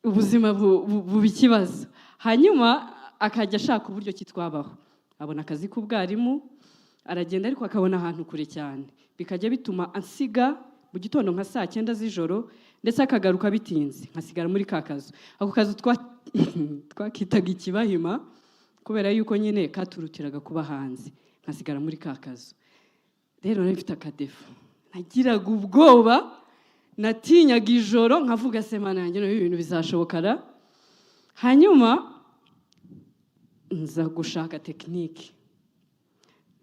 Ubuzima buba ikibazo. Hanyuma akajya ashaka uburyo ki twabaho, abona akazi k'ubwarimu, aragenda, ariko akabona ahantu kure cyane, bikajya bituma ansiga mu gitondo nka saa 9 z'ijoro, ndetse akagaruka bitinze, nkasigara muri ka kazu. Ako kazu twakitaga ikibahima, kubera yuko nyine katurutiraga kuba hanze, nkasigara muri ka kazu. Rero nari mfite akadéfaut: nagiraga ubwoba, natinyaga ijoro, nkavuga: "Se Mana yanjye, noneho ibintu bizashoboka ra?" Hanyuma nza gushaka technique.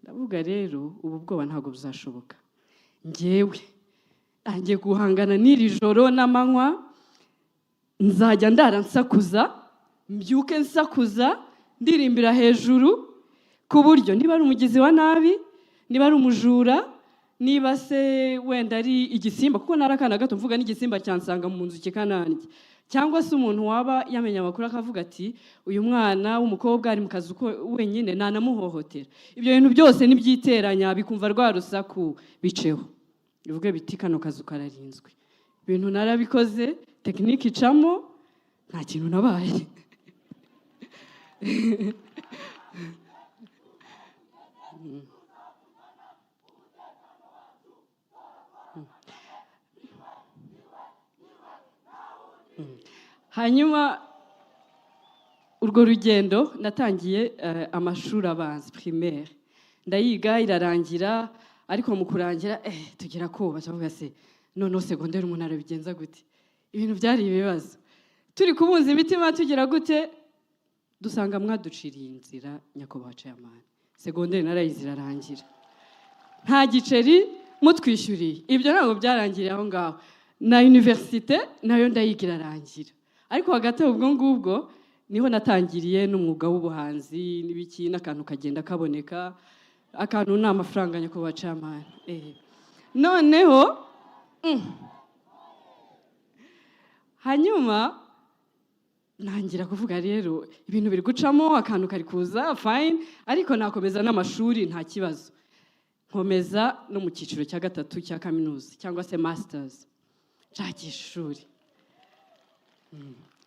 Ndavuga: "Rero ubu bwoba ntabwo buzashoboka. Ngewe ntangiye guhangana n'iri joro n'amanywa. Nzajya ndara nsakuza, mbyuke nsakuza, ndirimbira hejuru, ku buryo niba ari umugizi wa nabi, niba ari umujura, niba se wenda ari igisimba," kuko nari akana gato, mvuga n'igisimba cyansanga mu nzu kikanandya, cyangwa se umuntu waba yamenya amakuru akavuga ati: "Uyu mwana w'umukobwa ari mu kazu ko wenyine, nanamuhohotera," ibyo bintu byose nibyiteranya bikumva rwa rusaku, biceho bivuge biti: "Kano kazu kararinzwe." Ibintu narabikoze, technique icamo, nta kintu nabaye. Hanyuma urwo rugendo natangiye amashuri abanza, primaire, ndayiga irarangira. Ariko mu kurangira tugera koba tuvuga: "Se noneho secondaire umuntu arabigenza gute?" Ibintu byari ibibazo, turi kubunza imitima, tugira gute, dusanga mwaduciriye inzira, nyakubahwa chairman. Secondaire narayize irarangira nta giceri mutwishyuriye. Ibyo ntabwo byarangiriye aho ngaho, na université nayo ndayiga irarangira. Ariko hagati aho, ubwo ngubwo niho natangiriye n'umwuga w'ubuhanzi n'ibiki, n'akantu kagenda kaboneka. Akantu ni amafaranga, nyakubahwa chairman. Noneho hanyuma ntangira kuvuga: "Rero ibintu biri gucamo, akantu kari kuza, fine, ariko nakomeza n'amashuri nta kibazo." Nkomeza no mu cyiciro cya gatatu cya kaminuza, cyangwa se masters, nshakisha ishuri.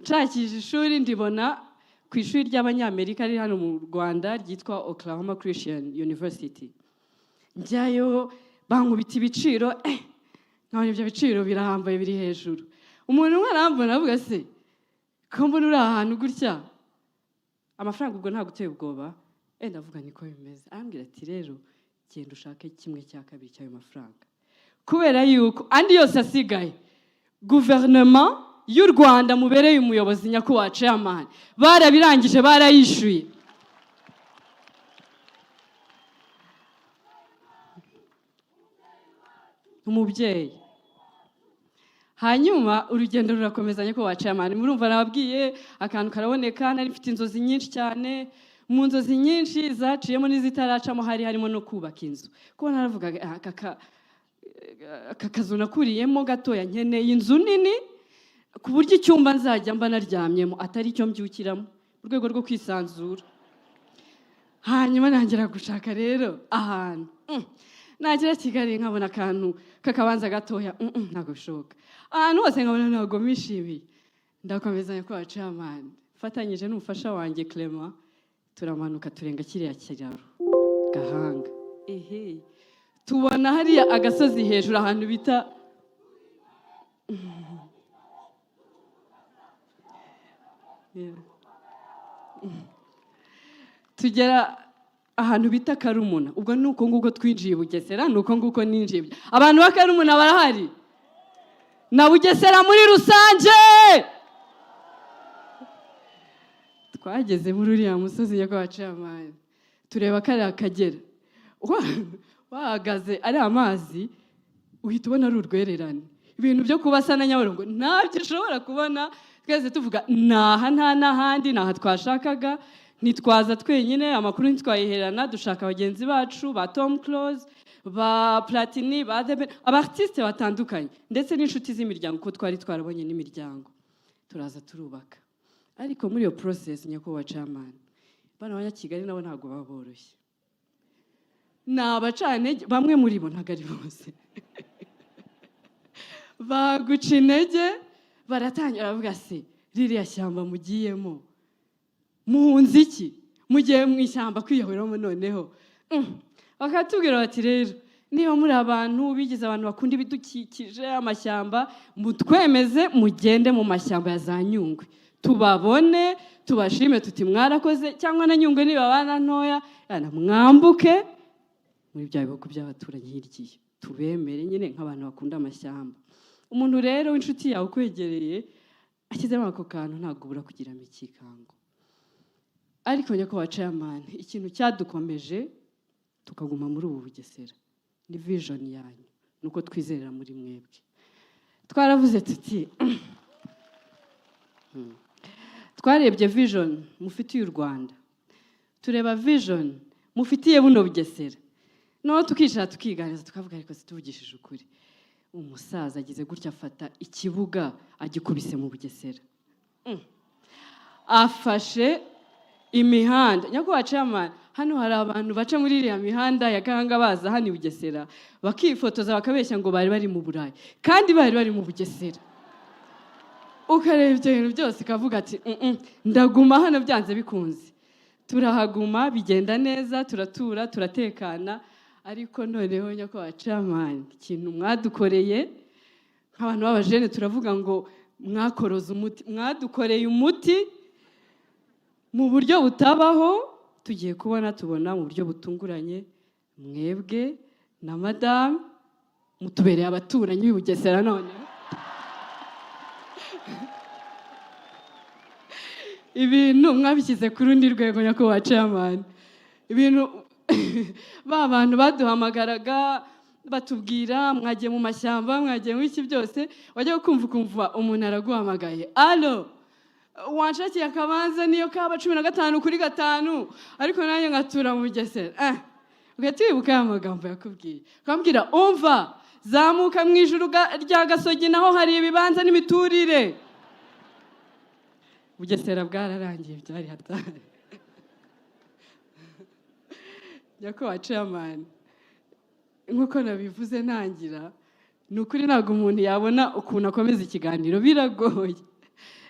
Nshakisha ishuri, ndibona ku ishuri ry'Abanyamerika riri hano mu Rwanda ryitwa Oklahoma Christian University. Njyayo, bankubita ibiciro, nkabona ibyo biciro birahambaye, biri hejuru. Umuntu umwe arambona, avuga: "Se ko mbona uri ahantu gutya, amafaranga ubwo ntabwo uteye ubwoba?" Ndavuga: "Niko bimeze." Arambwira ati: "Rero genda ushake kimwe cya kabiri cy'ayo mafaranga, kubera yuko andi yose asigaye guverinoma y'u Rwanda mubereye umuyobozi, nyakubahwa chairman, barabirangije, barayishyuye." Umubyeyi. Hanyuma urugendo rurakomeza, nyakubahwa chairman. Murumva nababwiye, akantu karaboneka. Nari mfite inzozi nyinshi cyane. Mu nzozi nyinshi zaciyemo n'izitaracamo hari harimo no kubaka inzu, kuko naravugaga: "Ah, aka kazu nakuriyemo gatoya, nkeneye inzu nini ku buryo icyumba nzajya mba naryamyemo atari icyo mbyukiramo, mu rwego rwo kwisanzura." Hanyuma ntangira gushaka rero ahantu. Nagera Kigali nkabona akantu k'akabanza gatoya, ntabwo bishoboka. Ahantu hose nkabona ntabwo mishimiye. Ndakomeza, nyakubahwa chairman, mfatanyije n'umufasha wanjye Clement, turamanuka, turenga kiriya kiraro Gahanga, ehe, tubona hariya agasozi hejuru, ahantu bita. Yeah. Tugera ahantu bita Karumuna. Ubwo ni uko nguko twinjiye i Bugesera, ni uko nguko ninjiye. Abantu ba Karumuna barahari na Bugesera muri rusange. Twageze muri uriya musozi, nyakubahwa chairman, tureba kariya Kagera. Wahagaze ari amazi, uhita ubona ari urwererane. Ibintu byo kuba asa na Nyabarongo ntabyo ushobora kubona. Twese tuvuga: "Naha, nta n'ahandi, ni aha twashakaga." Ntitwaza twenyine, amakuru ntitwayiherana, dushaka bagenzi bacu ba Tom Close, ba Platini, ba The Ben, aba artiste batandukanye, ndetse n'inshuti z'imiryango, kuko twari twarabonye n'imiryango. Turaza turubaka. Ariko muri iyo process, nyakubahwa chairman, bano Abanyakigali nabo ntabwo baba boroshye, ni abacantege bamwe muri bo, ntabwo ari bose. Baguca intege, baratangira baravuga: "Se reka, Ririya shyamba mugiyemo muhunze iki? Mugiye mu ishyamba kwiyahuramo noneho?" Bakatubwira bati: "Rero niba muri abantu bigize abantu bakunda ibidukikije, amashyamba, mutwemeze mugende mu mashyamba ya za Nyungwe tubabone, tubashime tuti mwarakoze, cyangwa na Nyungwe nibabana ntoya yana, mwambuke muri bya bihugu by'abaturanyi hirya iyo, tubemere nyine nk'abantu bakunda amashyamba." Umuntu rero w'inshuti yawe ukwegereye ashyizemo ako kantu, ntabwo ubura kugiramo ikikango. Ariko nyakubahwa chairman, ikintu cyadukomeje tukaguma muri ubu Bugesera ni vision yanyu, nuko twizerera muri mwebwe. Twaravuze tuti twarebye vision mufitiye u Rwanda, tureba vision mufitiye buno Bugesera, noneho tukicara tukiganiriza, tukavuga: "Ariko tuvugishije ukuri, umusaza agize gutya afata ikibuga agikubise mu Bugesera, Afashe imihanda." Nyakubahwa chairman, hano hari abantu baca muri iriya mihanda ya Gahanga baza hano i Bugesera, bakifotoza, bakabeshya ngo bari bari mu Burayi kandi bari bari mu Bugesera. Ukareba ibyo bintu byose ukavuga ati: Ndaguma hano byanze bikunze." Turahaguma, bigenda neza, turatura, turatekana. Ariko noneho nyakubahwa chairman, ikintu mwadukoreye nk'abantu b'abajene, turavuga ngo mwakoroze umuti, mwadukoreye umuti mu buryo butabaho. Tugiye kubona tubona mu buryo butunguranye mwebwe na madamu mutubereye abaturanyi b'i Bugesera. None ibintu mwabishyize ku rundi rwego, nyakubahwa chairman. Ibintu ba bantu baduhamagaraga batubwira mwagiye mu mashyamba, mwagiye mu iki byose, wajya kumva ukumva umuntu araguhamagaye: "Alo, wanshakiye akabanza niyo kaba 15 kuri 5, ariko nanjye ngatura mu Bugesera." Ugahita wibuka ya magambo yakubwiye, ukambwira: "Umva, zamuka mu ijuru rya Gasogi, naho hari ibibanza n'imiturire." Bugesera bwararangiye, byari hatari. Nyakubahwa chairman, nk'uko nabivuze ntangira, ni ukuri ntabwo umuntu yabona ukuntu akomeza ikiganiro, biragoye.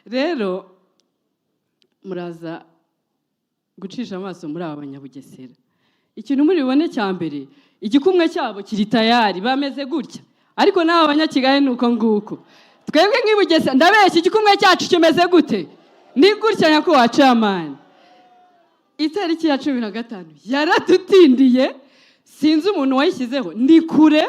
Rero muraza gucisha amaso muri aba Banyabugesera, ikintu muri bubone cya mbere, igikumwe cyabo kiri tayari, bameze gutya. Ariko n'aba Banyakigali ni uko nguko. Twebwe nk'i Bugesera, ndabeshya? Igikumwe cyacu kimeze gute? Ni gutya. Nyakubahwa chairman, itariki ya 15 yaradutindiye, sinzi umuntu wayishyizeho. Ni kure,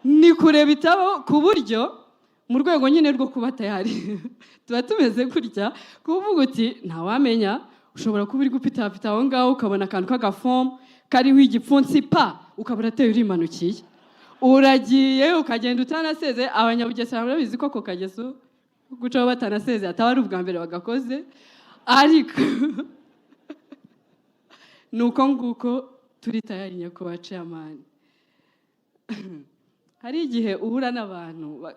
ni kure bitabaho, ku buryo mu rwego nyine rwo kuba tayari tuba tumeze gutya, kuvuga uti ntawamenya, ushobora kuba uri gupitapita aho ngaho ukabona akantu k'agafomu kariho igipfunsi pa, ukaba urateye urimanukiye, uragiye, ukagenda utanaseze. Abanyabugesera murabizi ko ako kageso gucaho batanaseze ataba ari ubwa mbere bagakoze, ariko ni uko nguko turi tayari. Nyakubahwa chairman, hari igihe uhura n'abantu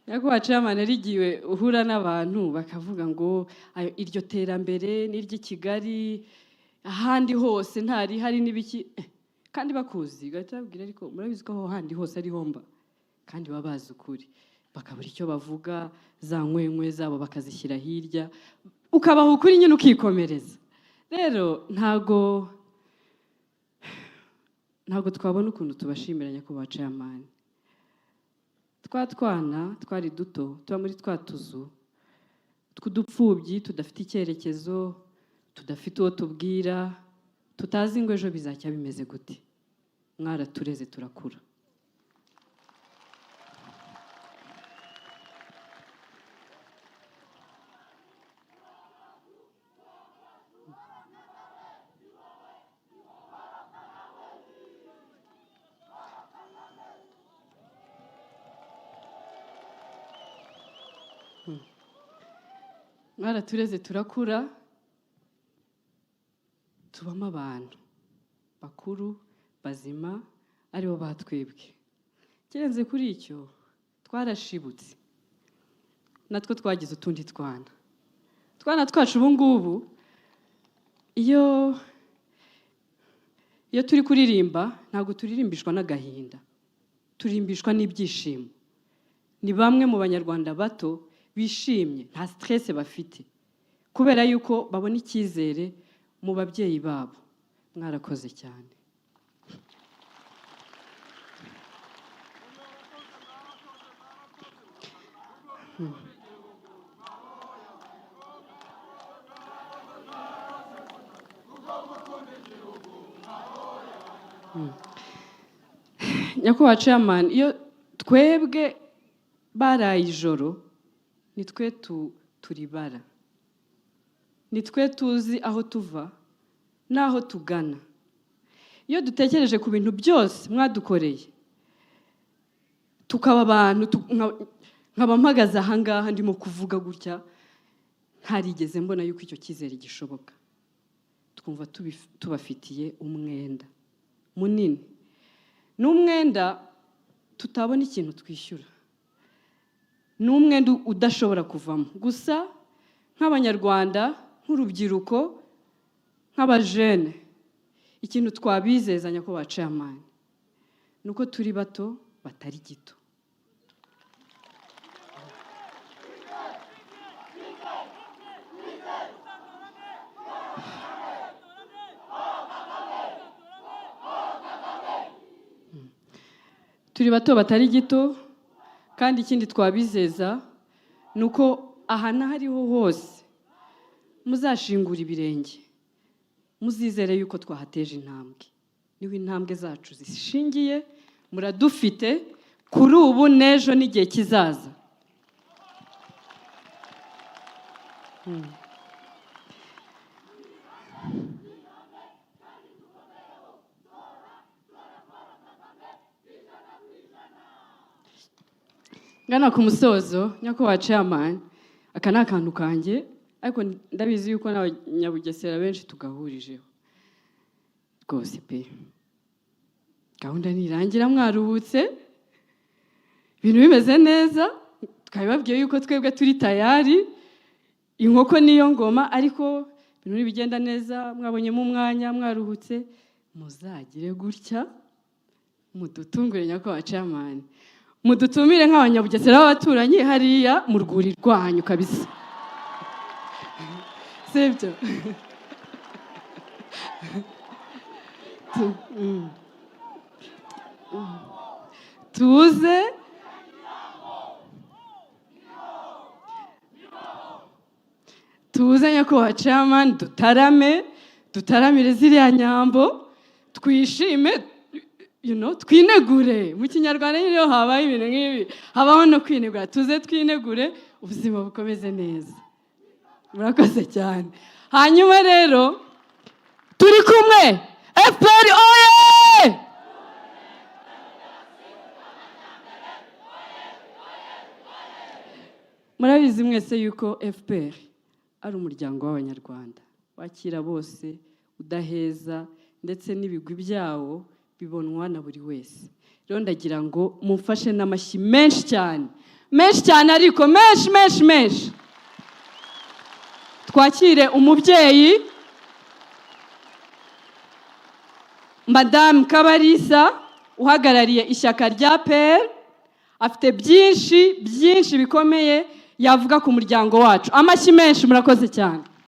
Nyakubahwa chairman, hari igihe uhura n'abantu bakavuga ngo iryo terambere ni iry'i Kigali, ahandi hose ntarihari n'ibiki. Kandi bakuzi, ugahita babwira: "Ariko murabizi ko aho handi hose ariho mba." Kandi baba bazi ukuri, bakabura icyo bavuga, za nkwenkwe zabo bakazishyira hirya, ukabaha ukuri nyine ukikomereza. Rero ntago twabona ukuntu tubashimira, nyakubahwa chairman. Twa twana twari duto, tuba muri twa tuzu tw'udupfubyi, tudafite icyerekezo, tudafite uwo tubwira, tutazi ngo ejo bizacya bimeze gute, mwaratureze turakura. Mwaratureze turakura, tubamo abantu bakuru bazima aribo batwebwe. Kirenze kuri icyo, Twarashibutse, natwo twagize utundi twana. Twana twacu ubu ngubu, iyo turi kuririmba, ntabwo turirimbishwa n'agahinda, turirimbishwa n'ibyishimo. Ni bamwe mu Banyarwanda bato bishimye, nta stress bafite, kubera yuko babona icyizere mu babyeyi babo. Mwarakoze cyane. Nyakubahwa Chairman, iyo twebwe baraye ijoro, ni twe turibara, ni twe tuzi aho tuva n'aho tugana. Iyo dutekereje ku bintu byose mwadukoreye, tukaba abantu, nkaba mpagaze ahangaha ndimo kuvuga gutya, ntarigeze mbona yuko icyo cyizere gishoboka, twumva tubafitiye umwenda munini. Ni umwenda tutabona ikintu twishyura, ni umwenda udashobora kuvamo. Gusa nk'Abanyarwanda, nk'urubyiruko, nk'abajene, ikintu twabizeza, nyakubahwa Chairman, ni uko turi bato batari gito. Turi bato batari gito, kandi ikindi twabizeza ni uko aha n'aho ariho hose muzashingura ibirenge, muzizere yuko twahateje intambwe. Niho intambwe zacu zishingiye. Muradufite kuri ubu n'ejo n'igihe kizaza. Ngana ku musozo, nyakubahwa Chairman, aka ni akantu kanjye, ariko ndabizi yuko n'Abanyabugesera benshi tugahurijeho rwose pe. Gahunda nirangira mwaruhutse, ibintu bimeze neza, twabibabwiye yuko twebwe turi tayari, inkoko niyo ngoma, ariko ibintu nibigenda neza, mwabonyemo umwanya, mwaruhutse, muzagire gutya mudutungure, nyakubahwa Chairman, mudutumire nk'Abanyabugesera b'abaturanyi hariya mu rwuri rwanyu kabisa, sibyo? Tuze tuze, nyakubahwa Chairman, dutarame, dutaramire ziriya nyambo, twishime, twinegure. Mu Kinyarwanda nyine iyo habaye ibintu nk'ibi habaho no kwinegura. Tuze twinegure, ubuzima bukomeze neza. Murakoze cyane. Hanyuma rero turi kumwe, FPR oye! Murabizi mwese yuko FPR ari umuryango w'Abanyarwanda wakira bose, udaheza, ndetse n'ibigwi byawo bibonwa na buri wese. Rero ndagira ngo mumfashe n'amashyi menshi cyane, menshi cyane, ariko menshi menshi menshi, twakire umubyeyi Madamu Kabarisa uhagarariye ishyaka rya PL. Afite byinshi byinshi bikomeye yavuga ku muryango wacu. Amashyi menshi, murakoze cyane.